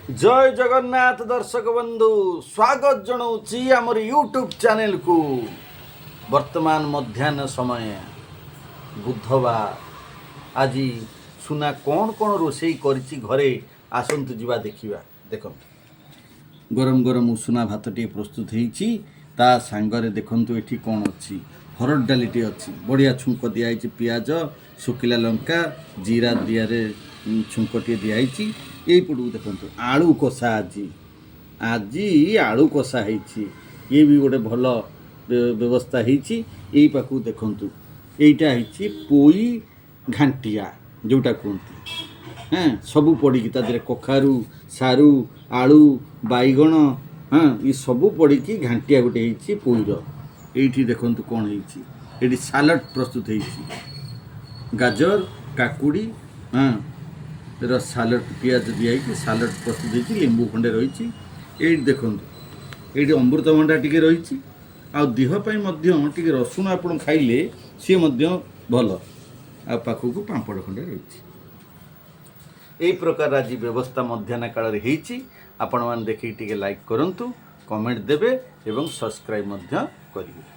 ଜୟ ଜଗନ୍ନାଥ ଦର୍ଶକ ବନ୍ଧୁ, ସ୍ୱାଗତ ଜଣାଉଛି ଆମର ୟୁଟ୍ୟୁବ୍ ଚ୍ୟାନେଲକୁ। ବର୍ତ୍ତମାନ ମଧ୍ୟାହ୍ନ ସମୟ, ବୁଧବାର। ଆଜି ସୁନା କ'ଣ କ'ଣ ରୋଷେଇ କରିଛି ଘରେ, ଆସନ୍ତୁ ଯିବା ଦେଖିବା। ଦେଖନ୍ତୁ, ଗରମ ଗରମ ଉଷୁନା ଭାତଟିଏ ପ୍ରସ୍ତୁତ ହେଇଛି। ତା ସାଙ୍ଗରେ ଦେଖନ୍ତୁ ଏଠି କ'ଣ ଅଛି। ହରଡ଼ ଡାଲିଟିଏ ଅଛି, ବଢ଼ିଆ ଛୁଙ୍କ ଦିଆହେଇଛି। ପିଆଜ, ଶୁଖିଲା ଲଙ୍କା, ଜିରା ଦିଆରେ ଛୁଙ୍କଟିଏ ଦିଆହେଇଛି। ଏଇପଟକୁ ଦେଖନ୍ତୁ, ଆଳୁ କଷା। ଆଜି ଆଜି ଆଳୁ କଷା ହେଇଛି। ଇଏ ବି ଗୋଟେ ଭଲ ବ୍ୟବସ୍ଥା ହେଇଛି। ଏଇ ପାଖକୁ ଦେଖନ୍ତୁ, ଏଇଟା ହେଇଛି ପୋଇ ଘାଣ୍ଟିଆ ଯେଉଁଟା କୁହନ୍ତି। ହଁ, ସବୁ ପଡ଼ିକି ତା ଦେହରେ କଖାରୁ, ସାରୁ, ଆଳୁ, ବାଇଗଣ, ହଁ, ଏ ସବୁ ପଡ଼ିକି ଘାଣ୍ଟିଆ ଗୋଟେ ହେଇଛି ପୋଇର। ଏଇଠି ଦେଖନ୍ତୁ କ'ଣ ହେଇଛି। ଏଇଠି ସାଲାଡ଼ ପ୍ରସ୍ତୁତ ହେଇଛି। ଗାଜର, କାକୁଡ଼ି, ହଁ, ର ସାଲାଡ଼, ପିଆଜ ଦିଆହେଇକି ସାଲାଡ଼ ପ୍ରସ୍ତୁତ ହେଇଛି। ଲେମ୍ବୁ ଖଣ୍ଡେ ରହିଛି। ଏଇଠି ଦେଖନ୍ତୁ, ଏଇଠି ଅମୃତଭଣ୍ଡା ଟିକେ ରହିଛି। ଆଉ ଦେହ ପାଇଁ ମଧ୍ୟ ଟିକେ ରସୁଣ ଆପଣ ଖାଇଲେ ସିଏ ମଧ୍ୟ ଭଲ। ଆଉ ପାଖକୁ ପାମ୍ପଡ଼ ଖଣ୍ଡେ ରହିଛି। ଏଇ ପ୍ରକାର ଆଜି ବ୍ୟବସ୍ଥା ମଧ୍ୟାହ୍ନ କାଳରେ ହେଇଛି। ଆପଣମାନେ ଦେଖିକି ଟିକେ ଲାଇକ୍ କରନ୍ତୁ, କମେଣ୍ଟ ଦେବେ ଏବଂ ସବସ୍କ୍ରାଇବ୍ ମଧ୍ୟ କରିବେ।